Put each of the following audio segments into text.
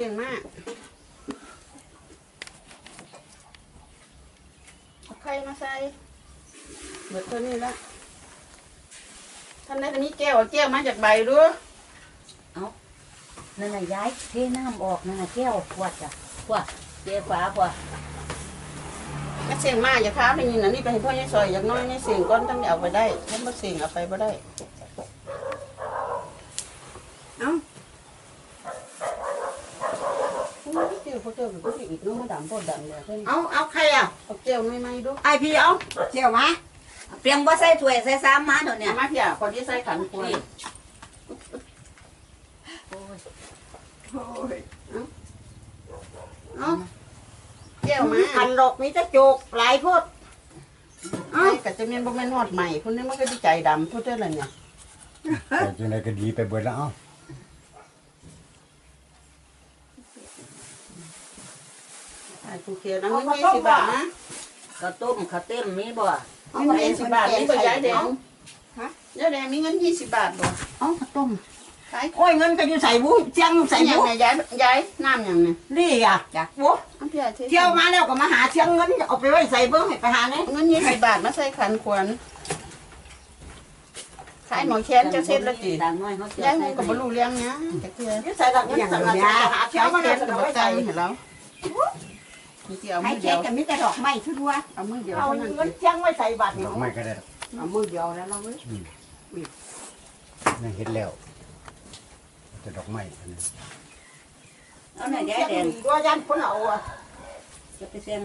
ລ້ຽງມ້າ ເອົາໄຂ່ມາໃສ່ ເບິດເທົ່ານີ້ລະ. ທ່ານໃດກໍມີແກ້ວ ເອົາແກ້ວມາຈັກໃບດູ. ເອົ້າ ນັ້ນນະຍາຍ ເທນ້ຳອອກນັ້ນນະ ແກ້ວ ພວດ ພວດ ເທຝາ ພວດ. ແມ່ເສັງມາ ຢ່າຄາວໄດ້ຍິນ ອັນນີ້ໄປໃຫ້ພໍ່ໃຫຍ່ຊອຍຈັກໜ້ອຍ ໃຫ້ເສັງກ່ອນ ຈັ່ງໄດ້ເອົາໄປໄດ້ ຄັນບໍ່ເສັງເອົາໄປບໍ່ໄດ້. ເອົ້າ ໂອ້ຍ ເຈົ້າ ເຈົ້າກໍຄືຊິອຶດເນາະ ມາດຳໂພດດຳແຫຼະເພິ່ນ. ເອົາ ເອົາໄຂ່ອະ ເອົາແກ້ວໃໝ່ໆດູ ອ້າຍພີ່ ເອົາແກ້ວມາ. ປຽງບໍ່ໃສ່ຖ້ວຍໃສ່ຊາມມາໂດນນີ້ ເອົາມາເພຍ ຂໍຊິໃສ່ຂັນຂວັນ. ໂອ້ຍ ໂອ້ຍ ເອົາ ເອົາແກ້ວມາ. ຄັນດອກມີແຕ່ໂຈກຫຼາຍໂພດ. ເອົ້າ ກໍຈະແມ່ນ ບໍ່ແມ່ນຮອດໃໝ່ພຸ້ນເດ້ ມັນກໍຊິໃຈດຳພຸ້ນເດ້ລະນີ້. ແຕ່ຈັ່ງໃດກໍດີໄປເບິດລະ. ເອົ້າ ອ້າຍຜູ້ຂຽນ ເອົາເງິນຍີ່ສິບບາດມາ. ເຂົ້າຕົ້ມ ເຂົ້າເຕັມມີບໍ່? ເອົາເງິນຍີ່ສິບບາດມີບໍ່ ຍາຍແດງ? ຮະ? ຍາຍແດງມີເງິນຍີ່ສິບບາດບໍ່? ເອົາເຂົ້າຕົ້ມ ໂອ້ຍ ເງິນກໍຢູ່ໃສບຸ? ຊຽງຢູ່ໃສບຸ? ຍາຍ ຍາຍ ນ້ຳຫຍັງນີ້? ນີ້ອະ ໂອ້ ເອົາເທ ທ່ຽວມາແລ້ວກໍມາຫາຊຽງເງິນ ເອົາໄປໄວ້ໃສເບິ່ງ ໃຫ້ໄປຫາແດ່. ເງິນຍີ່ສິບບາດມາໃສ່ຂັນຂວັນ. ຂາຍໝໍ້ແຄນເຈົ້າເສັດແລ້ວຕິ? ຍາຍຫຸ່ງກໍບໍ່ຮູ້ເລື່ອງຫຍັງຈັກເທື່ອ. ຢູ່ໃສລະເງິນສຳລັບຫາແຄນກໍບໍ່ໃສ່ໃຫ້ລາວ. ມີແຕ່ເອົາມືດຽວ ໃຫ້ແຄນກໍມີແຕ່ດອກໄມ້ທົ່ວໆ. ເອົາມືດຽວ ເອົາເງິນຈຽງໄວ້ໃສ່ບາດນີ້? ດອກໄມ້ກໍໄດ້ດອກ ເອົາມືດຽວແລ້ວລາວເອີຍ. ອືມ ອືມ ຍັງເຮັດແລ້ວ ແຕ່ດອກໄມ້ອັນນັ້ນ. ເອົາໜ້າຍາຍແດງ ຕົວຢ້ານຄົນເອົາອະ ຈະໄປສ່ຽງ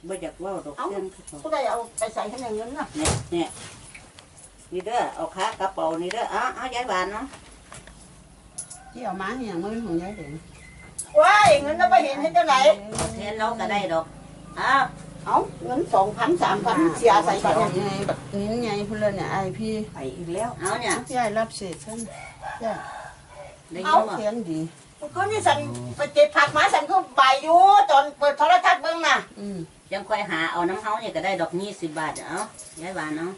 ບໍ່ຢາກເວົ້າດອກ ເອົ້າ ສ່ຽງເຂົາ ຜູ້ໃດເອົາໄປໃສ່ໃຫ້ເງິນນະ? ນີ້ ນີ້ ນີ້ເດີ ເອົາຄາກະເປົານີ້ເດີ. ເອົາ ເອົາ ຍາຍຫວານເນາະ ຊິເອົາມາໃຫ້ຫຍັງ? ມັນເປັນຂອງຍາຍເດ. ໂອ້ຍ ເງິນລາວບໍ່ເຫັນເຮັດຈັ່ງໃດ? ແທນລາວກໍໄດ້ດອກ. ເອົາ ເອົາ ເງິນສອງພັນ ສາມພັນ ເສຍໃສ່ບັດນີ້ ບັກນິນໃຫຍ່ພຸ້ນລະນີ້ ອ້າຍພີ່ ໄປອີກແລ້ວ. ເອົາ ຍາຍ ຍາຍຮັບເສດຊັ້ນ ໄດ້ຍິນບໍ່? ແຂນດີ ມື້ຄືນນີ້ສັນໄປເກັບຜັກມາ ສັນຄືບາຍຢູ່ ຕອນເປີດໂທລະທັດເບິ່ງນະ. ອືມ ຈັ່ງຄ່ອຍຫາເອົານຳເຮົານີ້ກໍໄດ້ດອກ ຍີ່ສິບບາດ. ເອົາ ຍາຍຫວານ ເອົາ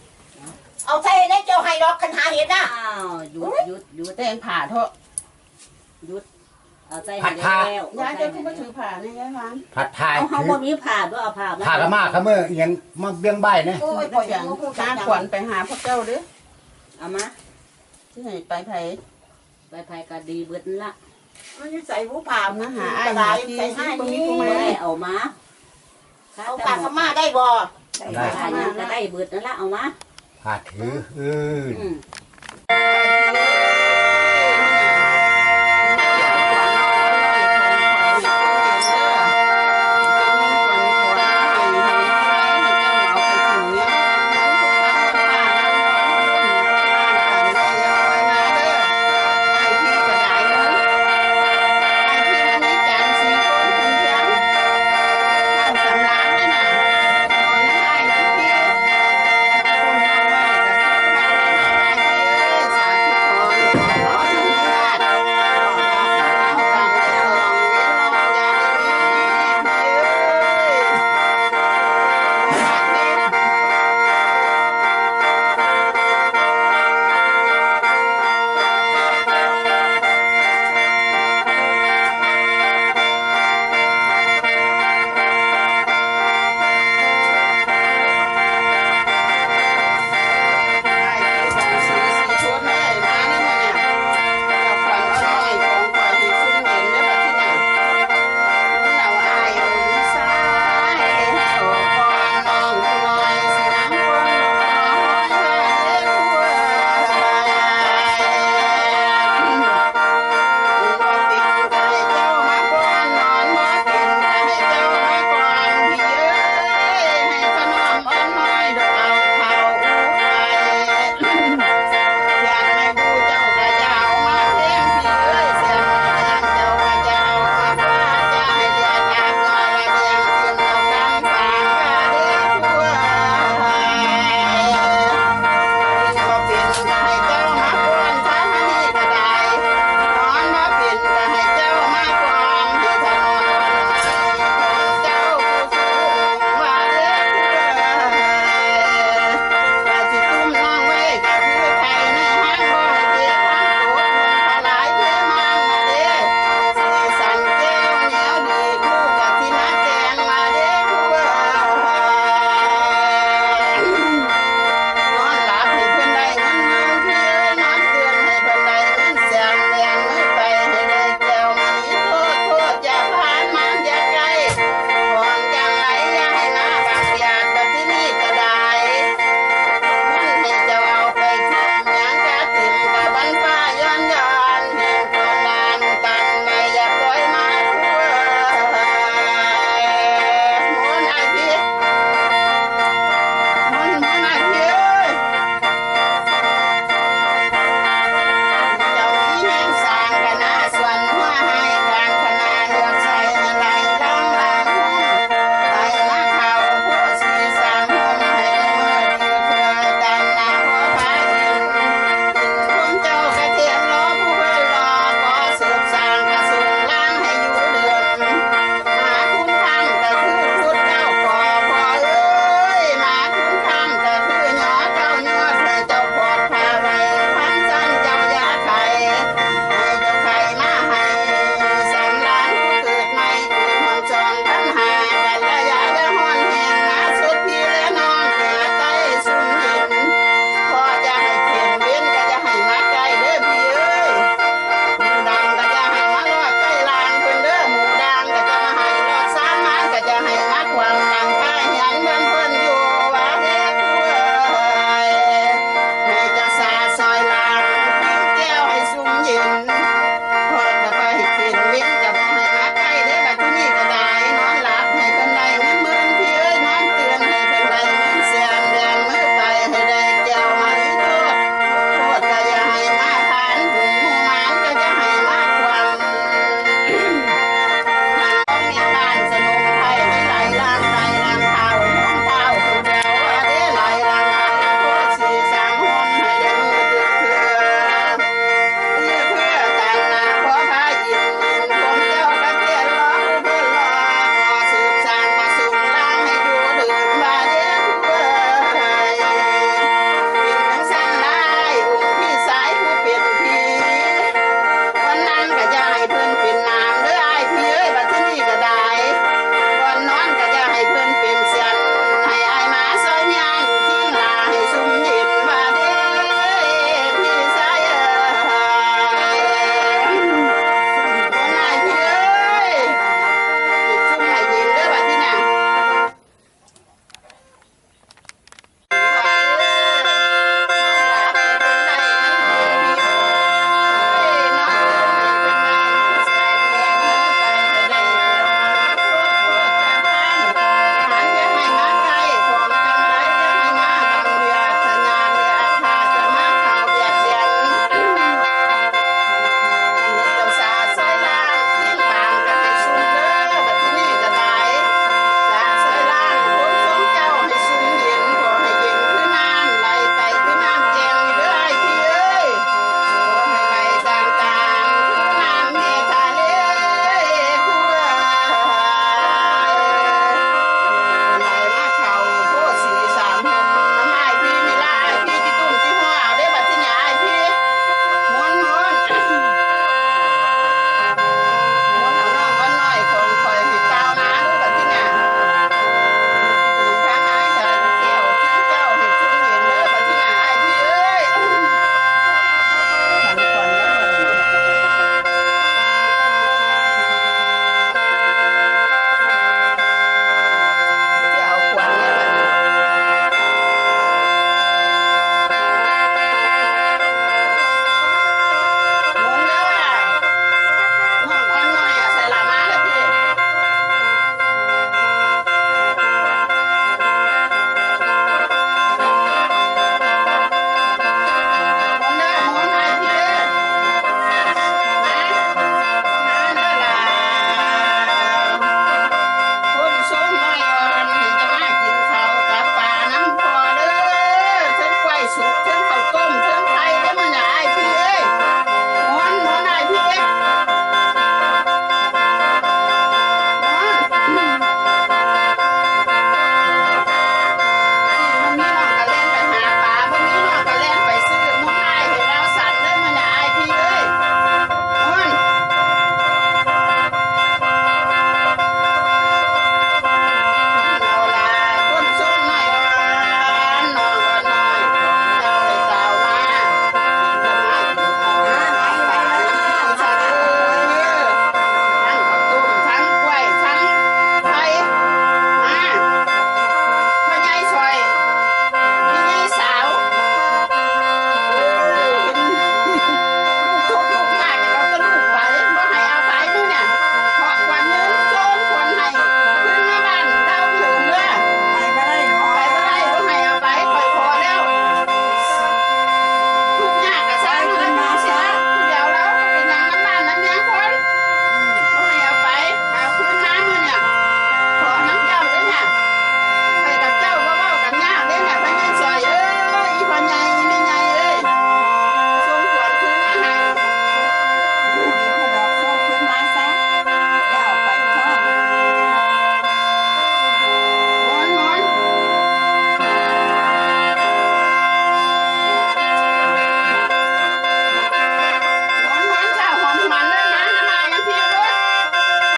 ເອົາໃສ່ໃນເຈົ້າໃຫ້ດອກ ຄັນຫາເຫັນນະ. ອ້າວ ຢຸດ ຢຸດ ຢຸດ ແຕ່ງຜ້າເຖາະ ຢຸດ ເອົາໃສ່ໃຫ້ແລ້ວ. ຍາຍ ເຈົ້າຄືບໍ່ຖືຜ້ານີ້ ຍາຍຫວານ? ຜັດຖ່າຍ ເອົາ ເຮົາບໍ່ມີຜ້າ ບໍ່ເອົາຜ້າມາ ຜ້າກະມາຄະເມີ ອີຫຍັງມາບຽງບາຍແດ່. ໂອ້ຍ ຂ້ອຍຍັງບໍ່ຮູ້ຈັກ ຫາຂວັນໄປຫາພວກເຈົ້າເດີ້. ເອົາມາ ຊິໃຫ້ໄປໃຜ? ໄປໃຜກໍດີເບິດນັ້ນລະ. ມັນຢູ່ໃສບຸ? ຜ້າມາຫາອ້າຍຫາພີ່ ໃສ່ໃຫ້ນີ້ ບໍ່ມີຜູ້ໃໝ່ ບໍ່ໄດ້ເອົາມາ. ເອົາຜ້າຂາມາໄດ້ບໍ່? ໄດ້ ຜ້າຫຍັງກໍໄດ້ເບິດນັ້ນລະ ເອົາມາ. ຜ້າຖື ອືມ ອືມ